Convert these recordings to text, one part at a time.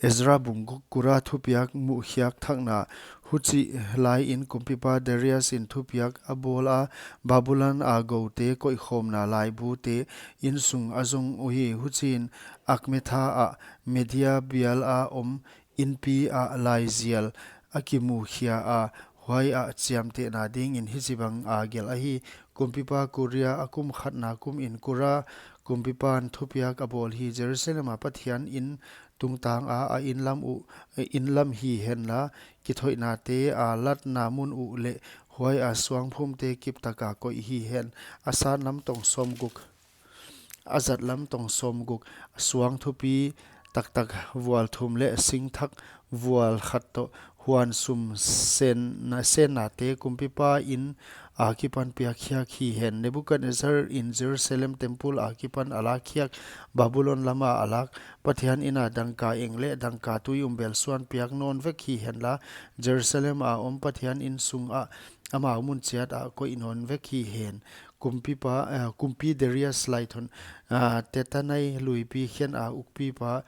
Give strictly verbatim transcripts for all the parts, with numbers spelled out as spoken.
Ezra bung guk. Kura thupiak muhkhiak thakna. Huchih lai in kumpipa Darius in thupiak a bawl a, Babulon a goute koihkhawmna laibute insung a zong uhi. Huchiin Akmetha ah Media bial a om inpi ah laizial a kimukhia a, huai ah chiamtehna dingin hichibang a gelh ahi. Kumpipa Kuria a kum khatna kumin Kura kumpipan thupiak a bawl hi. Jerusalem a Pathian in tungtang a, a inlam uh, inlam hi henla, kithoihnate a latna mun uh leh huai a suangphumte kiptaka koih hi hen. A sat lam tong sawmguk, a zat lam tong sawmguk, suang thupi taktak vual thum leh singthak vual khat toh, huan sum sen, sennate kumpipa in akipan piakkhiak hi hen. Nebuchadnezzar in Jerusalem temple akipan a lakkhiak, Babulon lama a lak, Pathian ina dangka eng leh dangka tui umbel suan piak nawn vek hi henla, Jerusalem a om Pathian in sung ah amau mun chiat ah koih nawn vek hi hen. Kumpipa, eh, kumpi Darius laithon, ah, Tatenai luipi khen a ukpipa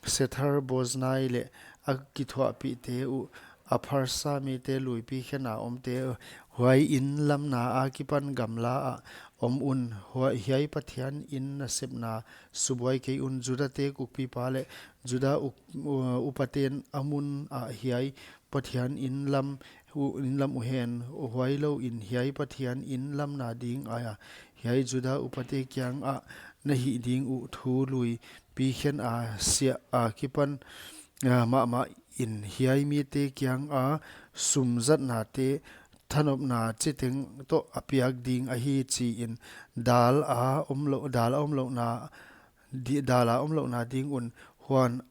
Sethar Boznai leh a kithuahpihte uh, Apharsa mite luipi khen a omte uh, huai in lamna akipan gamla ah om un, huai, hiai Pathian in nasepna subuai kei un. Judate ukpipa leh Juda uk-, uh, upaten a mun ah hiai Pathian in lam uh, in lam uhen, huai louin hiai Pathian in lamna ding ahi a, hiai Juda upate kiang ah na hih ding uh thu luipi khen a siah akipan, ah, mahmah in hiai mite kiang a sum zatnate thanopna chiteng toh a piak ding ahi, chiin dal a omlouh, dal a omlouhna, di-, dal a omlouhna ding un, huan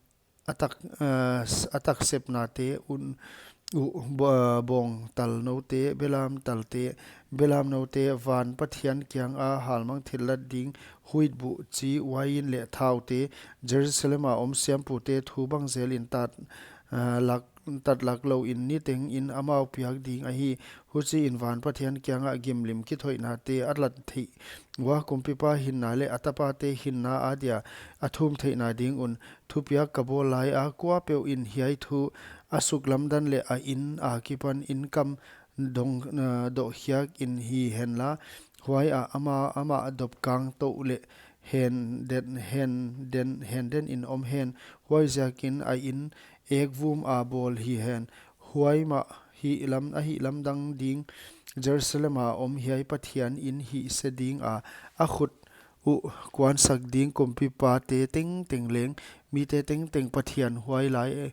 a tak, eh, s-, a taksepnate un uh, ba-, bawngtal note, belam talte, belam note, van Pathian kiang a halmang thillat ding huitbu chi, uain leh thaute, Jerusalem a om siampute thu bang zelin tat, eh, lak, tatlak louin niteng in amau piak ding ahi. Huchiin van Pathian kiang ah gimlim kithoihnate a lat theih ua, kumpipa hinna leh a tapate hinna adia a thum theihna ding un, thupiak ka bawl lai a, kuapeuh in hiai thu a suklamdan leh a in akipan in kam dong, eh, dohkhiak in hi henla, huai ah ama, amah dopkang toh leh henden, henden, henden in om hen, huaiziakin a in ekvum a bawl hi hen, huai mah hihlam, a hihlamdang ding, Jerusalem a om hiai Pathian in hihse ding a, a khut uh kuansak ding kumpipate tengteng leng, mite tengteng Pathian huailai,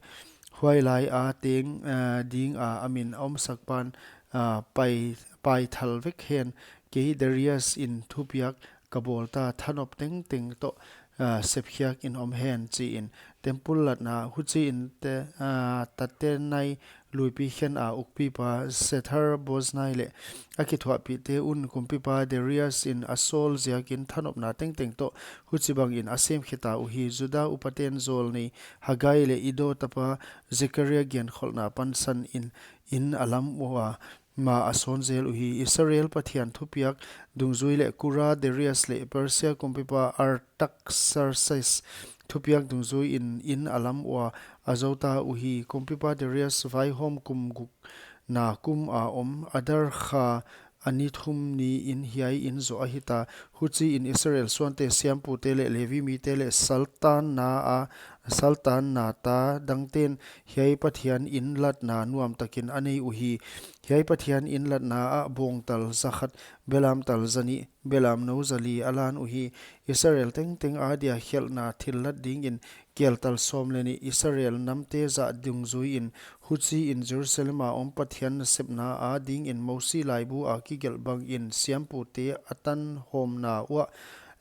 huailai a teng, eh, ding a, a min a omsak pan, ah, pai, paithal vek hen. Kei Darius in thupiak ka bawl ta, thanop tengteng toh, ah, sepkhiak in om hen, chiin. Temple latna. Huchiin te, ah, Tatenai luipi khen a ukpipa Sethar Boznai leh a kithuahpihte un kumpipa Darius in a sawl ziakin thanopna tengteng toh huchibangin a sem khita uhi. Juda upaten zawlnei Haggai leh Iddo tapa Zekaria genkholhna pansan in, in a lam ua, ma a sawn zel uhi. Israel Pathian thupiak dungzui leh Kura, Darius leh Persia kumpipa Artaxerxes thupiak dungzui in, in a lam ua a zouta uhi. Kumpipa Darius vaihawm kum gukna kum a om, Adar kha a ni thum niin hiai in zoh a hita. Huchiin Israel suante, siampute leh Levi mite leh saltanna a, saltanna ta dangten hiai Pathian in latna nuamtakin a nei uhi. Hiai Pathian in latna ah bawngtal zakhat, belamtal zanih, belamnou zali a lan uhi. Israel tengteng adia khelhna thillat dingin keltal sawm leh nih Israel namte zah dungzuiin, huchiin Jerusalem a om Pathian nasepna adingin Mosi laibu a kigelh bangin siampute a tanhawmna uah,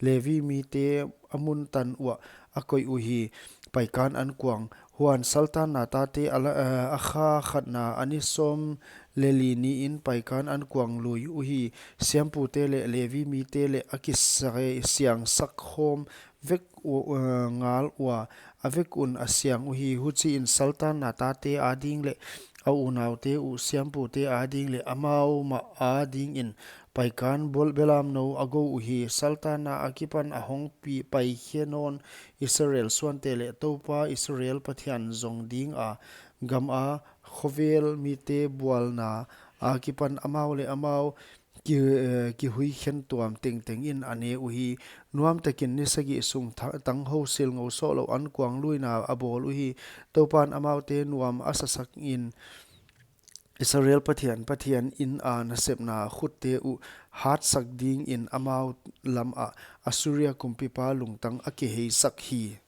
Levi mite a mun tan uah a koih uhi. Paikan ankuang. Huan saltanna tate a la, eh, a kha khatna a ni sawm leh li niin paikan ankuang lui uhi. Siampute leh Levi mite leh a kisai siangsak khawm vek u, eh, ngal ua, a vek un a siang uhi. Huchiin saltanna tate ading leh a unaute uh siampute ading leh amau mah adingin Paikan bel-, belamnou a gou uhi. Saltanna akipan a hong pi-, paikhe nawn Israel suante leh Toupa Israel Pathian zong dinga gama khovel mite bualna akipan amau leh amau ki, eh, kihuikhen tuam tengtengin a ne uhi. Nuamtakin ni sagih sung tha-, tanghou silngou sohlouh ankuangluina a bawl uhi. Toupan amaute nuam a sasakin Israel Pathian, Pathian ina nasepna khutte uh hatsak dingin amau lamah Assuria kumpipa lungtang a kiheisak hi.